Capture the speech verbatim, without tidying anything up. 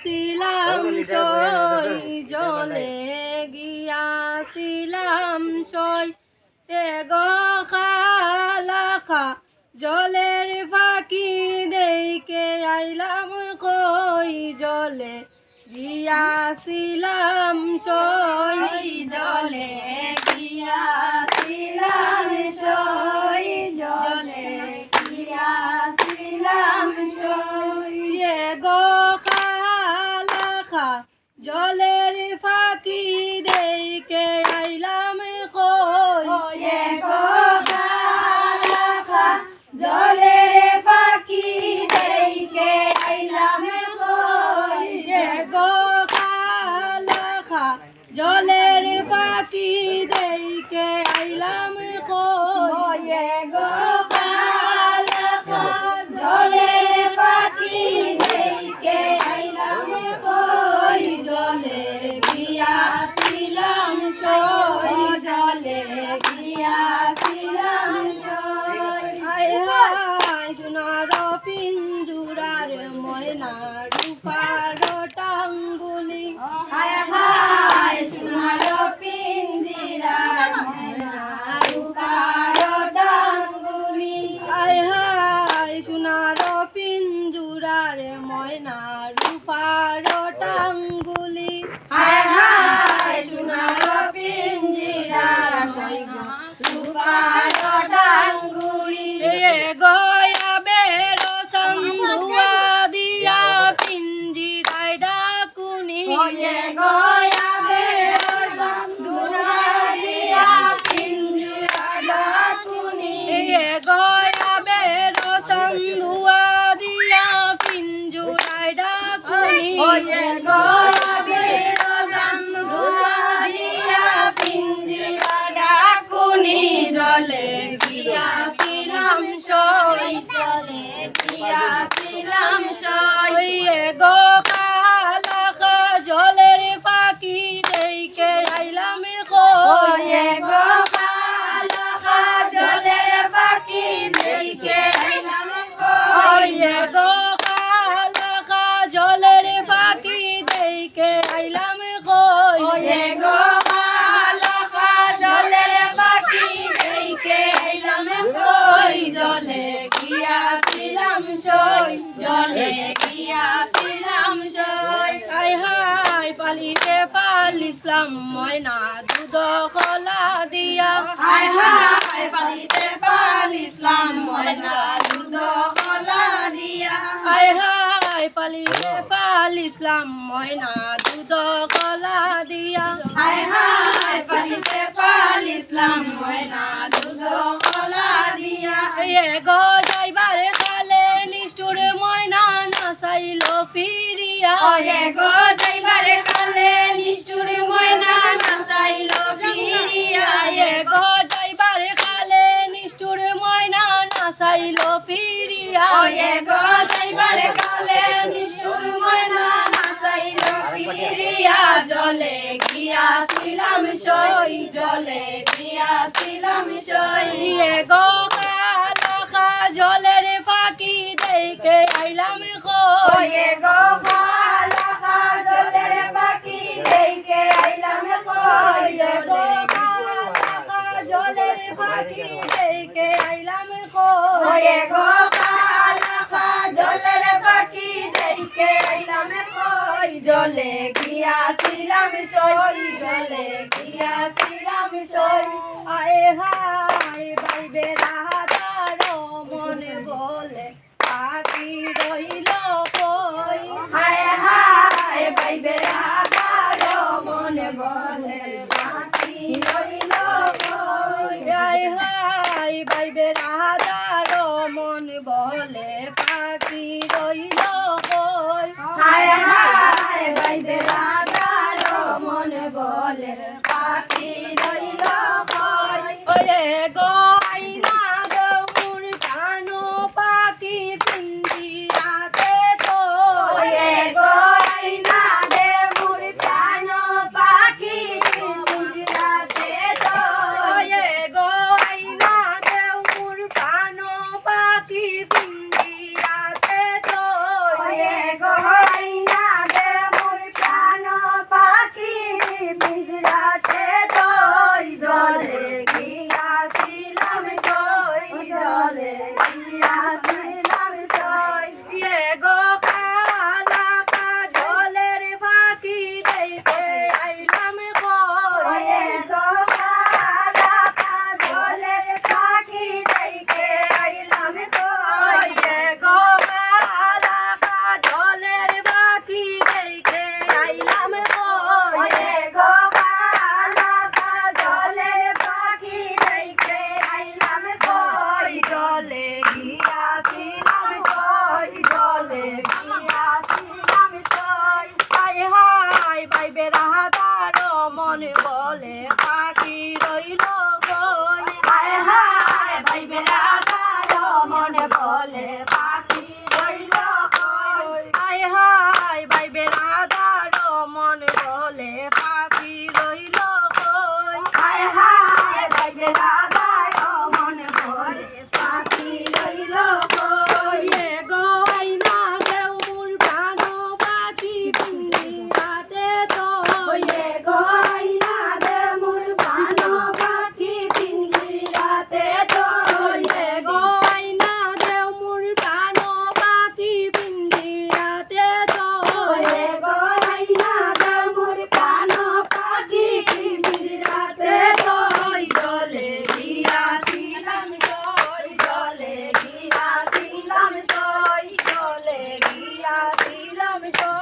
ছিলাম সই, জলে গিয়াছিলাম সই। এগো খালাখা, জলের ফাঁকি দেইকে আইলাম কই, জলে গিয়াছিলাম সই। জলে গিয়াছিলাম সই, জলে গিয়াছিলাম সই। এগো খালাখা, জলের ফাঁকি দেইকে আইলাম কই। এগো খালাখা, জলের ফাঁকি দেইকে আইলাম কই। এগো খালাখা, জলের ফাঁকি দেইকে আইলাম কই। এগো খালাখা, জলের ফাঁকি দেইকে আইলাম কই। জলে গিয়াছিলাম সই, জলে গিয়াছিলাম সই। আয় হায় সোনার পিঞ্জুরার ময়না, রূপার টাঙ্গুলি। হায় হায় সোনার পিঞ্জিরার ময়না, রূপার টাঙ্গুলি। হায় হায় সোনার পিঞ্জুরার ময়না, রূপার টাঙ্গুলি। হায় হায় সোনার পিঞ্জিরার ময়না, রূপার টাঙ্গুলি। এগো আবের চান্দুয়া দিয়া পিঞ্জিরায় ডাকুনি। এগো আবের চান্দুয়া দিয়া পিঞ্জিরায় ডাকুনি। এগো আবের চান্দুয়া দিয়া পিঞ্জিরায় ডাকুনি। এগো আবের চান্দুয়া দিয়া পিঞ্জিরায় ডাকুনি। জলে গিয়াছিলাম সই, জলে গিয়াছিলাম সই। এগো খালাখা, জলের ফাঁকি দেইকে আইলাম কই। এগো খালাখা, জলের ফাঁকি দেইকে আইলাম কই। এগো খালাখা, জলের ফাঁকি দেইকে আইলাম কই। এগো খালাখা, জলের ফাঁকি দেইকে আইলাম কই। জলে গিয়াছিলাম সই, জলে গিয়াছিলাম সই। হায় হায় পালিতে পালিছলাম ময়না দুধ কলা দিয়া। হায় হায় পালিতে পালিছলাম ময়না দুধ কলা দিয়া। হায় হায় পালিতে পালিছলাম ময়না দুধ কলা দিয়া। হায় হায় পালিতে পালিছলাম ময়না দুধ কলা দিয়া। এগো যাইবার কালে নিষ্ঠুর ময়না না চাইল ফিরিয়া। এগো যাইবার কালে নিষ্ঠুর ময়না না চাইল ফিরিয়া। এগো যাইবার কালে নিষ্ঠুর ময়না না চাইল ফিরিয়া। এগো যাইবার কালে নিষ্ঠুর ময়না না চাইল ফিরিয়া। জলে গিয়াছিলাম সই, জলে গিয়াছিলাম সই। এগো খালাখা, জলের ফাঁকি দেইকে আইলাম কই। এগো খালাখা, জলের ফাঁকি দেইকে আইলাম কই। এগো খালাখা, জলের ফাঁকি দেইকে আইলাম কই। এগো খালাখা, জলের ফাঁকি দেইকে আইলাম কই। জলে গিয়াছিলাম সই, জলে গিয়াছিলাম সই। আয় হায় বাইবে রাধার মন বলে পাখি রইল কই। হায় হায় বাইবে রাধার মন বলে পাখি রইল কই। হায় হায় বাইবে রাধার মন বলে পাখি রইল কই। হায় হায় বাইবে রাধার মন বলে পাখি রইল কই। ওরে গো আইনা মন বলে পাখি রইল কই। হায় হায় ভাই বেরাদার, মন বলে পাখি রইল কই। হায় হায় ভাই বেরাদার, মন বলে পাখি রইল কই। হায় হায় ভাই বেরাদার, মন বলে পাখি রইল কই। এগো আয়না দেও মোর প্রাণ পাখি পিঞ্জিরাতে তো। এগো আয়না দেও মোর প্রাণ পাখি পিঞ্জিরাতে তো। এগো আয়না দেও মোর প্রাণ পাখি পিঞ্জিরাতে তো। এগো আয়না দেও মোর প্রাণ পাখি পিঞ্জিরাতে তো। জলে গিয়াছিলাম কই, জলে গিয়াছিলাম কই, জলে গিয়াছিলাম কই।